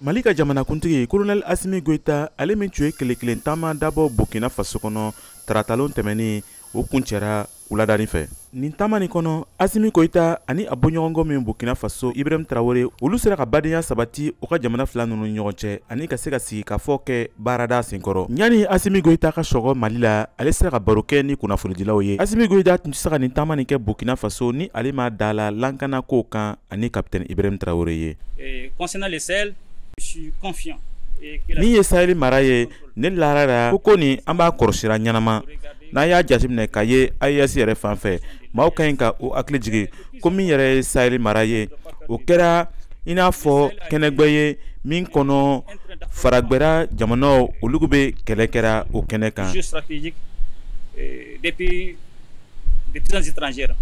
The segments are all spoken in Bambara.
Mali ka jamanakuntigi Colonel Assimi Goïta, ale min tun ye tile kelen taama dabɔ Burkina Faso kɔnɔ taratalon tɛmɛnen, o kuncɛra wuladani fɛ. Nin taama nin kɔnɔ, Assimi Goïta ani a bɔɲɔgɔnko min Burkina Faso Ibrahim Traoré, olu sera ka badenya sabati u ka jamana fila ninnu ɲɔgɔn cɛ ani ka se ka sigi ka fɔ kɛ baarada senkɔrɔ. Yanni Assimi Goïta ka sɔgɔ Mali la, ale sera ka baro kɛ ni kunnafonidilaw ye. Assimi Goïta tun tɛ se ka nin taama nin kɛ Burkina Faso ni ale ma da la lankana kan ani capitaine Ibrahim Traoré ye. Concernant le Sahel, je suis confiant. Min ye Sahel mara ye, ne lara ko nin an b'a kɔlɔsira ɲɛnama. N'a y'a jateminɛ ka ye AES yɛrɛ fan fɛ, maaw ka ɲi ka o hakili jigin ko min yɛrɛ ye Sahel mara ye, o kɛra i n'a fɔ kɛnɛgbɛ ye min kɔnɔ faragbɛra jamanaw olu bɛ kɛlɛ kɛra o kɛnɛ kan. Depuis des puissances étrangères.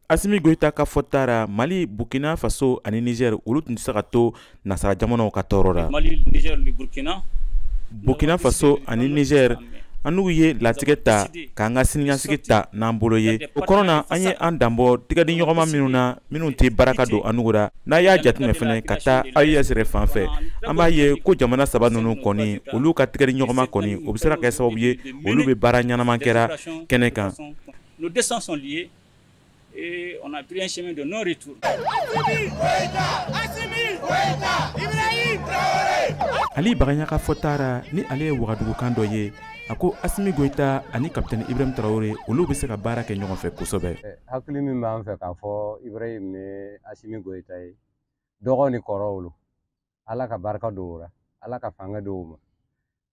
Assimi Goïta ka fɔta ra, Mali, Burkina Faso ani Niger, olu tun tɛ se ka to nasara jamanaw ka tɔɔrɔ la. Mali, Niger, le Burkina. Burkina Faso ani Niger, an n'u ye latigɛ ta k'an ka siniɲɛsigi ta n'an bolo ye. O kɔnɔ na, an ye an danbɔ tigɛdiɲɔgɔnma minnu na, minnu tɛ baraka don an nugu la. N'a y'a jateminɛ fɛnɛ ka taa AES yɛrɛ fan fɛ, an b'a ye ko jamana saba ninnu kɔni, olu ka tigɛdiɲɔgɔnma kɔni, o bɛ se ka kɛ sababu ye olu bɛ baara ɲɛnama kɛra kɛnɛ kan. Nos destins sont liés et on a pris un chemin de non-retour. Ali Baganya ka fɔta ra, ni ale ye wagadugukan dɔ ye, a ko Assimi Goïta ani capitaine Ibrahim Traoré, olu bɛ se ka baara kɛ ɲɔgɔn fɛ kosɛbɛ. Hakili min b'an fɛ k'a fɔ Ibrahim ni Assimi Goïta ye, dɔgɔ ni kɔrɔ olu, Ala ka barika don o la, Ala ka fanga don o ma.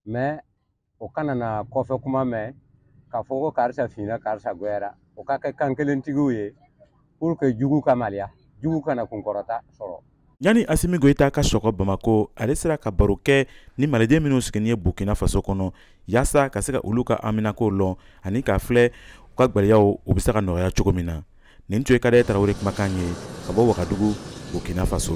Mais o kana na kɔfɛ kuma mɛn k'a fɔ ko karisa finna, karisa goyara. O ka kɛ kan kelentigiw ye pour que jugu ka maliya, jugu kana kunkɔrɔta sɔrɔ. Yanni Assimi Goïta ka sɔgɔ Bamako, ale sera ka baro kɛ ni maliden minnu sigilen ye Burkina Faso kɔnɔ, yaasa ka se ka olu ka haminako lɔn ani k'a filɛ u ka gwɛlɛyaw u bɛ se ka nɔgɔya cogo min na. Nin tun ye Kadɛ Tarawele kumakan ye ka bɔ Wagadugu, Burkina Faso.